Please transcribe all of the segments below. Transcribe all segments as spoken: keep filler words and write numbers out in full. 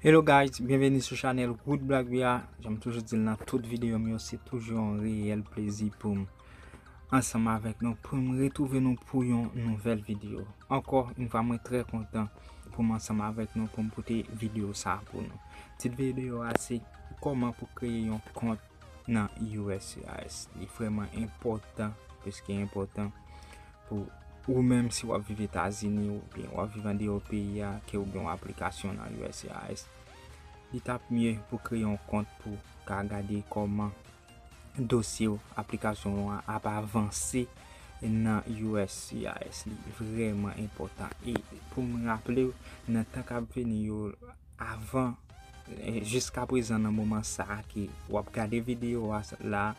Hello guys, byenveni sou chanèl Wood Black Bia. Jan m toujou di l nan tout videyo m yo, se toujou yon reyèl plezi pou m ansanm avèk nou, pou m retwouve nou pou yon nouvèl videyo. Ankò yon fwa, mwen trè kontan pou m ansanm avèk nou, pou m pote videyo sa a pou nou. Tit videyo a se kòman pou kreye yon kont nan U S C I S. Li vrèman enpòtan, plis ke enpòtan pou ou menm si w ap viv Etazini oubyen w ap viv andeyò peyi a, ke ou gen yon aplikasyon nan U S C I S. Li t ap mye pou kreye yon kont pou ka gade kòman dosye w, aplikasyon w an ap avanse nan U S C I S. Li vrèman enpòtan. E pou m raple w, nan tan k ap vini yo, avan, e, jiska prezan, nan moman sa a ke w ap gade videyo a la,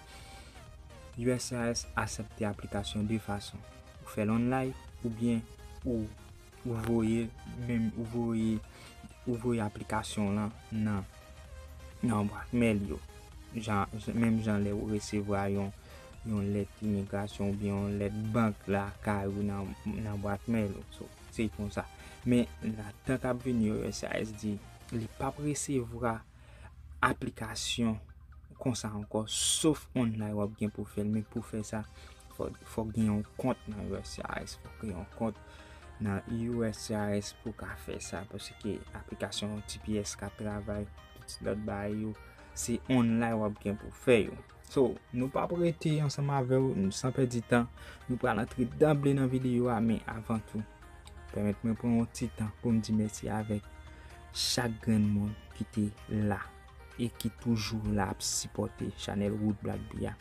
U S C I S aksepte aplikasyon de fason. Ou fè l online oubyen ou, ou voye, menm ou voye, ou voye aplikasyon lan nan, nan bwat mèl yo. Jan, menm jan lè ou resevwa yon, yon lèt imigrasyon oubyen yon lèt bank lakay ou nan, nan bwat mèl ou. So, se konsa. Men, nan tan k ap vini yo, U S C I S di li p ap resevwa aplikasyon konsa ankò, sof online w ap gen pou fè l. Men pou fè sa, fò, fò gen yon kont nan U S C I S, fò gen yon kont nan U S C I S pou ka fè sa, paske aplikasyon T P S ka travay, tout lòt bagay yo, se online w ap gen pou fè yo. So, nou p ap rete ansanm avè w san pèdi tan. Nou pral antre danble nan videyo a, men avan tou, pèmèt mwen pran yon ti tan pou m di mèsi avèk chak grenn moun ki te la e ki toujou la ap sipòte chanèl Wood Black Bia.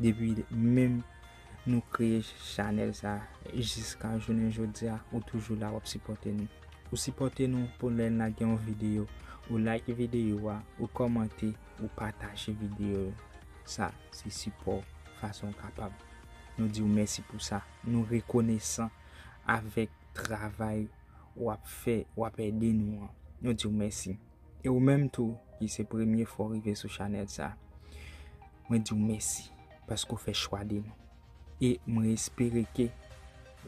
Depi menm nou kreye chanèl sa, jiska jounen jodi a, ou toujou la, w ap sipòte nou. Ou sipòte nou pou lè n lage yon videyo, ou like videyo a, ou kòmante, ou pataje videyo yo. Sa, se sipò fason w kapab. Nou di w mèsi pou sa. Nou rekonesan avèk travay w ap fè, w ap ede nou an. Nou di w mèsi. E ou menm tou, ki se premye fwa w rive sou chanèl sa, mwen di w mèsi paske w fè chwa de nou. E mwen espere ke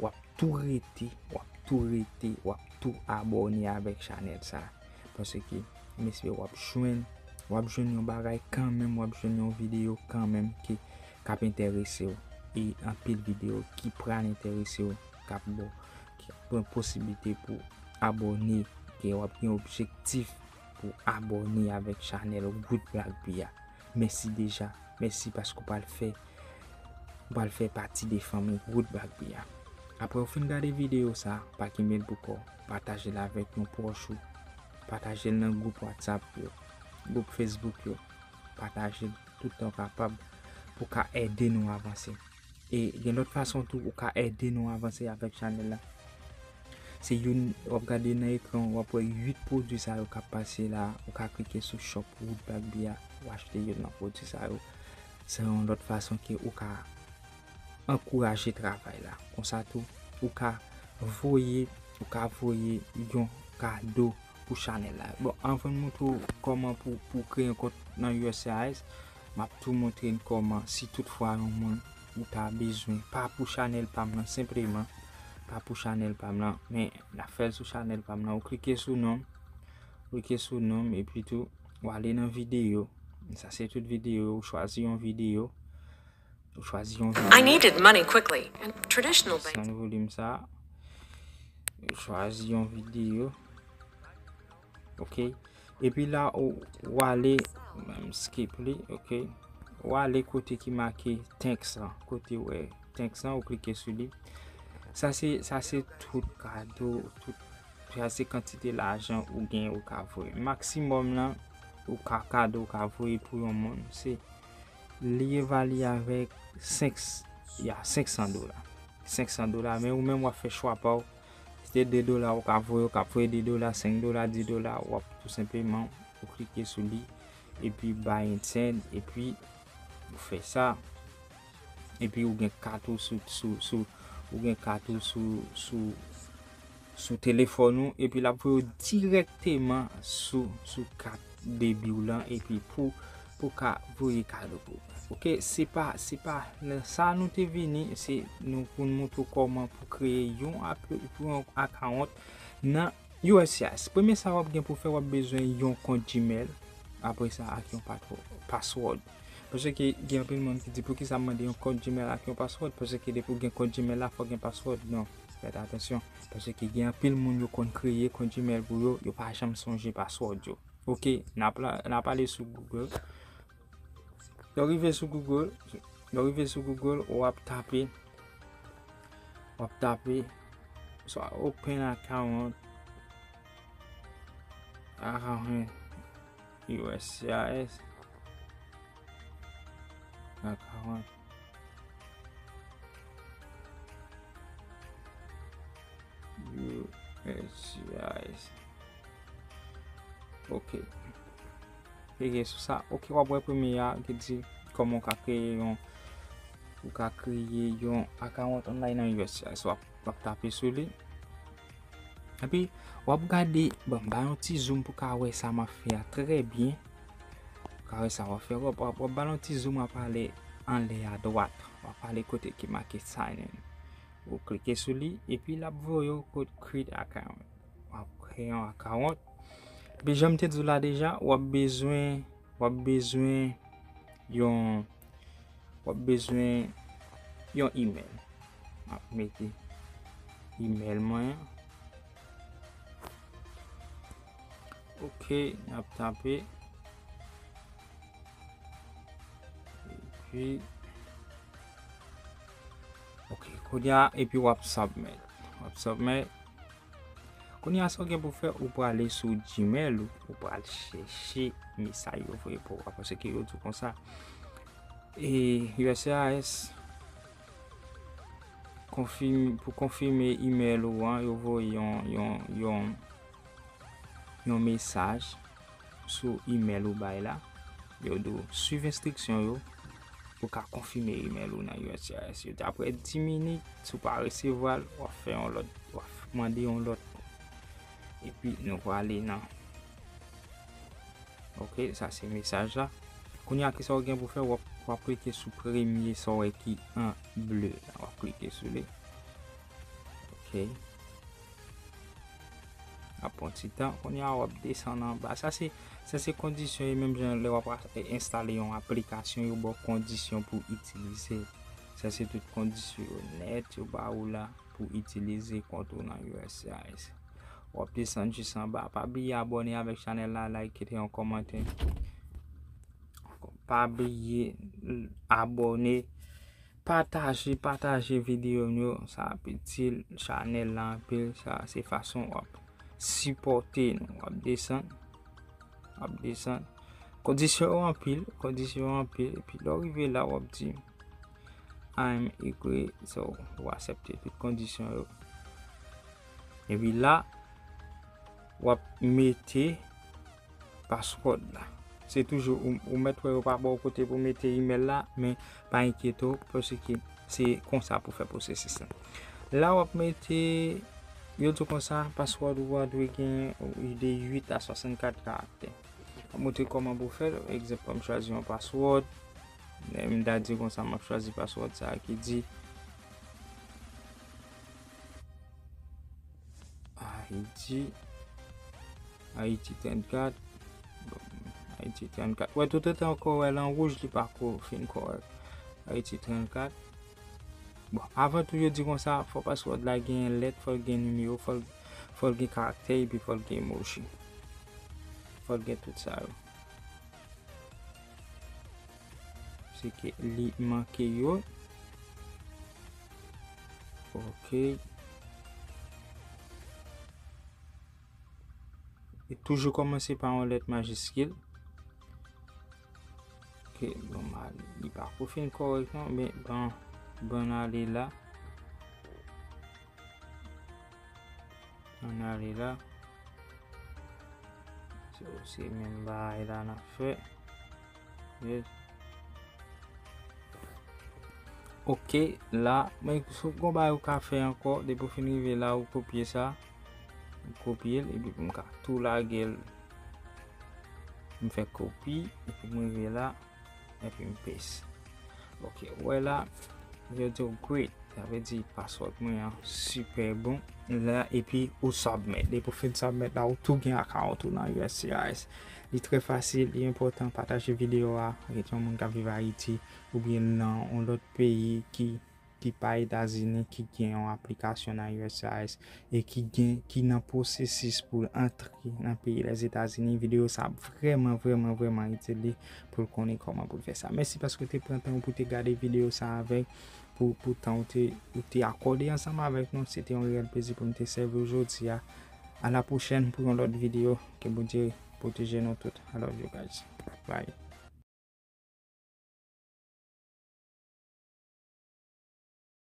w ap tou rete, w ap tou rete, w ap tou abòne avèk chanèl sa. Paske mwen espere w ap jwenn, w ap jwenn yon bagay kanmenm, w ap jwenn yon videyo kanmenm ke, k ap enterese w. E anpil videyo ki pral enterese w, k ap ba w, ki ap ba w posiblite pou abòne, ke w ap gen objektif pou abòne avèk chanèl Wood Black Bia. Mèsi deja. Mèsi paske w pral fè, w pral fè pati de fanmi Wood Black Bia. Apre w fin gade videyo sa, pa kenbe l pou kò w. Pataje l avèk yon pwòch ou. Pataje l nan gwoup WhatsApp yo, gwoup Facebook yo. Pataje l toutan w kapab pou w ka ede nou avanse. E gen lòt fason tou ou ka ede nou avanse avèk chanèl la. Se youn, w ap gade nan ekran, w ap wè uit pwodui sa yo k ap pase la. Ou ka klike sou shop Wood Black Bia, ou achte youn nan pwodui sa yo. Se yon lòt fason ke ou ka ankouraje travay la. Konsa tou, ou ka voye, ou ka voye yon kado pou chanèl la. Bon, anvan m montre w kòman pou, pou kreye yon kont nan U S C I S, m ap tou montre n kòman, si toutfwa yon moun ou ta bezwen, pa pou chanèl pa m nan, senpleman, pa pou chanèl pa m nan, men n ap fè l sou chanèl pa m nan. Ou klike sou non m, klike sou non m, epi tou, ou ale nan videyo. Sa se tout videyo, ou chwazi yon videyo, ou chwazi yon videyo. I needed money quickly, and traditional banks. Desann volim sa. Ou chwazi yon videyo. Ok. Epi la, ou, ou ale, m skip li, ok. Ou ale kote ki make thanks lan, kote w wè thanks lan, ou klike sou li. Sa se, sa se tout kado, tout, sa se kantite lajan ou gen ou ka voye. Maksimòm lan, ou ka, kado ou ka voye pou yon moun, se, li evalye avèk senk, ya, senk san dola. Senk san dola, men ou menm w ap fè chwa pa w. Si se de dola ou ka voye, ou ka voye de dola, senk dola, dis dola, w ap tou senpleman, ou klike sou li, epi buy and send, epi ou fè sa. Epi ou gen kat ou sou, sou, sou, ou gen kat ou sou, sou, sou telefòn ou, epi l ap voye w dirèkteman sou, sou kat debi w lan, epi pou, pou ka voye kado pou ou. Ok, se pa, se pa nan sa nou te vini, se nou pou n montre w kòman pou kreye yon ap-, pou yon akawont nan U S C I S. Premye sa w ap gen pou fè, w ap bezwen yon kont Gmail. Apre sa, ak yon patwo-, password. Paske gen anpil moun ki di, "Poukisa m mande yon kont Gmail ak yon password?" Paske depi w gen kont Gmail la, fò w gen password. Non, fè atansyon. Paske gen anpil moun yo konn kreye kont Gmail pou yo, yo pa janm sonje password yo. Ok, n ap la, n ap ale sou Google. Lè w rive sou Google, lè w rive sou Google, w ap tape, w ap tape, swa open account, account U S C I S, account U S C I S. Ok. Klike sou sa. Ok, w ap wè premye a ki di kòman w ka kreye yon, ou ka kreye yon account online nan U S C I S. W ap, w ap tape sou li. Epi, w ap gade, bon, m ba yon ti zoom pou ka wè sa m ap fè a trè byen. Pou ka wè sa w ap fè, w ap, w ap, w ap ba yon ti zoom, w ap ale anlè a dwat. W ap ale kote ki make sign in. Ou klike sou li, epi l ap voye w kot create account. W ap kreye yon account. Epi jan m te di w la deja, w ap bezwen, w ap bezwen yon, w ap bezwen yon email. M ap mete email mwen an. Ok, n ap tape. Epi, ok, kounye a, epi w ap submit. W ap submit. Kounye a, sa w gen pou fè, ou prale sou Gmail ou, ou pral chèche mesaj yo voye pou ou, paske yo di w konsa. E U S C I S, konfim-, pou konfime email ou an, yo voye yon, yon, yon, yon mesaj sou email ou bay la. Yo di w swiv enstriksyon yo pou ka konfime email ou nan U S C I S. Yo di apre dis minit, si w pa resevwa l, w ap fè yon lòt, w ap mande yon lòt. Epi nou prale nan. Ok, sa se mesaj la. Kounye a, kisa w gen pou fè? W ap, w ap klike sou premye sa w wè ki an ble la. W ap klike sou li. Ok. Ap pran ti tan. Kounye a, w ap desann anba. Sa se, sa se kondisyon yo, menm jan lè w ap a-, enstale yon aplikasyon, yo ba w kondisyon pou itilize. Sa se tout kondisyon yo nèt, yo ba ou la pou itilize kont ou nan U S C I S. W ap desann jis anba. Pa bliye abòne avèk chanèl la, like, kite yon kòmantè. Pa bliye abòne, pataje, pataje videyo m yo. Sa ap itil chanèl la anpil. Sa se fason w ap sipòte nou. W ap desann, w ap desann. Kondisyon yo anpil, kondisyon yo anpil. Epi lè w rive la, w ap di, "I'm agree." So, w aksepte tout kondisyon yo. Epi la, w ap mete password la. Se toujou ou, ou mèt wè yo pa ba w kote pou mete email la, men pa enkyete w, paske se konsa pou fè pwosesis la. La w ap mete, yo di w konsa, password ou a dwe gen de uit a swasannkat karaktè. M ap montre kòman pou fè l. Egzanp, m chwazi yon password. M ta di konsa, m ap chwazi password sa a ki di Ayiti, Ayiti trannkat. Bon, Ayiti trannkat. Wè, toutotan w ankò wè l an wouj, li pa ko fin kòrèk. Ayiti trannkat. Bon, avan tou, yo di konsa, fò password la gen lèt, fò l gen nimewo, fò l, fò l gen karaktè, epi fò l gen emoji. Fò l gen tout sa yo. Se ke li manke yo. Ok. E toujou kòmanse pa yon lèt majiskil. Ok, bon, ma-, li pa ko fin kòrèk non, men ban, ban n ale la. Ann ale la. So, se menm bagay la n ap fè. Yes. Ok, la, men si w gon bagay ou ka fè ankò, depi w fin rive la, ou kopye sa. Ou kopye l, epi pou m ka tou lage l. M fè kopi, epi m rive la, epi m paste. Ok, ou wè la, yo di w great. Sa vle di password mwen an super bon. La, epi ou submit. Depi w fin submit la, ou tou gen account ou nan U S C I S. Li trè fasil, li enpòtan. Pataje videyo a ak yon moun k ap viv Ayiti oubyen nan yon lòt peyi ki, ki pa Etazini, ki gen yon aplikasyon nan U S C I S e ki gen, ki nan pwosesis pou l antre nan peyi Lèzetazini. Videyo sa ap vrèman, vrèman, vrèman itil li pou l konnen kòman pou l fè sa. Mèsi paske w te pran tan pou w te gade videyo sa avèk, pou, pou tan ou te, ou te akòde ansanm avèk nou. Se te yon reyèl plezi pou m te sèvi w jodi a. A la pwochèn pou yon lòt videyo. Ke Bondye pwoteje nou tout. I love you guys. Bye.